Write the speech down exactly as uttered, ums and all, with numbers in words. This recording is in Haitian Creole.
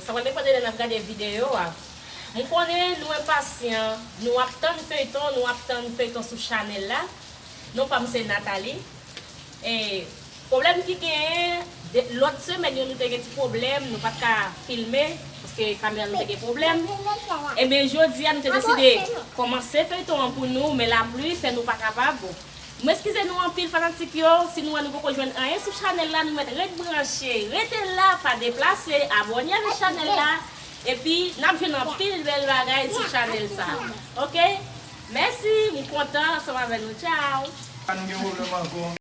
Sa pral depann de lè n ap gade videyo a. M konnen nou enpasyan, nou ap tann feyton, nou ap tann feyton sou chanèl la. Non pa m se Nathalie. E pwoblèm ki genyen, de- lòt semèn yo nou te gen ti pwoblèm, nou pa t ka filme, paske kamera nou te gen pwoblèm. Ebyen, jodi a nou te deside kòmanse feyton an pou nou, men lapli fè nou pa kapab. M eskize nou anpil fanatik yo, si nou wè nou poko jwenn anyen sou chanèl la, nou mèt ret branche, rete la, pa deplase, abòne avèk chanèl la, epi n ap jwenn anpil bèl bagay sou chanèl sa. Oke? Mèsi, m kontan ansanm avè nou. Tchao! Pa nou gen pwoblèm ankò.